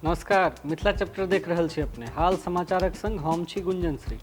नमस्कार, मिथिला चैप्टर देख रहल छी अपने। हाल समाचारक संग हम छी गुंजन श्री।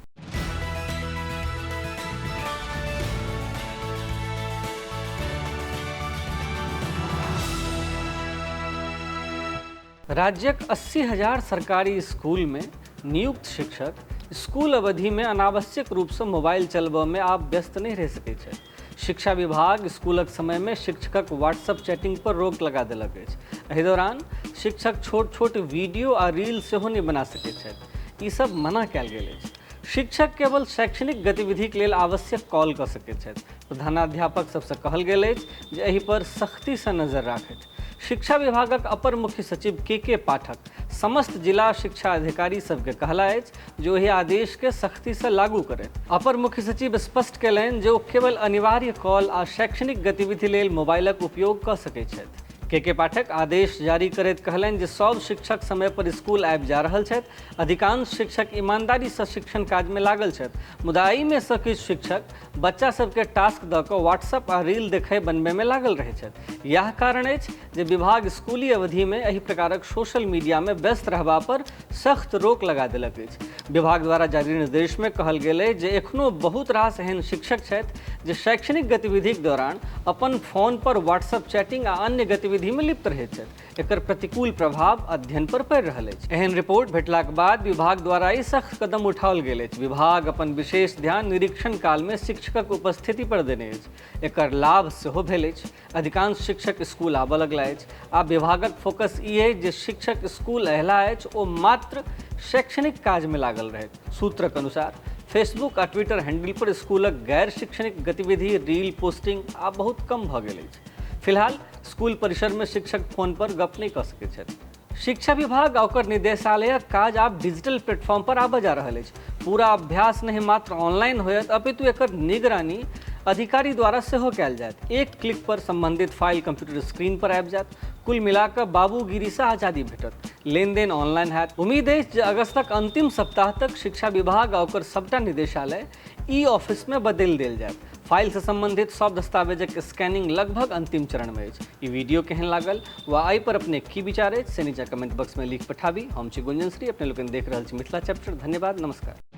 राज्यक 80,000 सरकारी स्कूलमे नियुक्त शिक्षक स्कूल अवधिमे अनावश्यक रूपसँ मोबाइल चलबऽमे आब व्यस्त नहि रहि सकैत छथि। शिक्षा विभाग स्कूलक समयमे शिक्षकक व्हाट्सएप चैटिंग पर रोक लगा देलक अछि। एहि दौरान शिक्षक छोट-छोट वीडियो आ रील सेहो नहि बना सकैत छथि। ई सब मना कयल गेल अछि। शिक्षक केवल शैक्षणिक गतिविधिक लेल आवश्यक कॉल कऽ सकैत छथि। प्रधानाध्यापक सभसँ कहल गेल अछि जे एहि पर सख्तीसँ नजर राखथि। शिक्षा विभागक अपर मुख्य सचिव के के पाठक समस्त जिला शिक्षा अधिकारी सभकेँ कहला अछि जे ओहि आदेशकेँ सख्तीसँ लागू करथि। अपर मुख्य सचिव स्पष्ट कयलनि जे ओ केवल अनिवार्य कॉल आ शैक्षणिक गतिविधि लेल मोबाइलक उपयोग कऽ सकैत छथि। के के पाठक आदेश जारी करैत कहलनि जे सभ शिक्षक समय पर स्कूल आबि जा रहल छथि। अधिकांश शिक्षक ईमानदारीसँ शिक्षण काजमे लागल छथि, मुदा एहिमे सँ किछु शिक्षक बच्चा सभकेँ टास्क दऽ कऽ व्हाट्सएप आ रील देखय बनबयमे लागल रहैत छथि। इएह कारण अछि जे विभाग स्कूली अवधिमे एहि प्रकारक सोशल मीडियामे व्यस्त रहबा पर सख्त रोक लगा देलक अछि। विभाग द्वारा जारी निर्देशमे कहल गेल अछि जे एखनो बहुत रास एहन शिक्षक छथि जे शैक्षणिक गतिविधिक दौरान अपन फोन पर व्हाट्सएप चैटिंग आ अन्य गतिविधिमे लिप्त रहैत छथि। एकर प्रतिकूल प्रभाव अध्ययन पर पड़ि रहल अछि। एहन रिपोर्ट भेटलाक बाद विभाग द्वारा ई सख्त कदम उठाओल गेल अछि। विभाग अपन विशेष ध्यान निरीक्षण कालमे शिक्षकक उपस्थिति पर देने अछि। एकर लाभ सेहो भेल अछि। अधिकांश शिक्षक स्कूल आबऽ लगला अछि। आब विभागक फोकस ई अछि जे शिक्षक स्कूल अयला अछि ओ मात्र शैक्षणिक काजमे लागल रहथि। सूत्रक अनुसार फेसबुक आ ट्विटर हैंडल पर स्कूलक गैर शैक्षणिक गतिविधि, रील पोस्टिंग आब बहुत कम भऽ गेल अछि। फिलहाल स्कूल परिसरमे शिक्षक फोन पर गप नहि कऽ सकैत छथि। शिक्षा विभाग आ ओकर निदेशालयक काज आब डिजिटल प्लेटफॉर्म पर आबय जा रहल अछि। पूरा अभ्यास नहि मात्र ऑनलाइन होयत अपितु एकर निगरानी अधिकारी द्वारा सेहो कयल जायत। एक क्लिक पर संबंधित फाइल कंप्यूटर स्क्रीन पर आबि जायत। कुल मिला कऽ बाबूगिरीसँ आजादी भेटत। लेनदेन ऑनलाइन होयत। उम्मीद अछि जे अगस्तक अंतिम सप्ताह तक शिक्षा विभाग आ ओकर सबटा निदेशालय ई-ऑफिसमे बदलि देल जायत। फाइलसँ संबंधित सभ दस्तावेजक स्कैनिंग लगभग अंतिम चरणमे अछि। ई वीडियो केहन लागल वा एहि पर अपने की विचार अछि से नीचा कमेंट बॉक्समे लिख पठाबी। हम छी गुंजन श्री, अपने लोकनि देख रहल छी मिथिला चैप्टर। धन्यवाद, नमस्कार।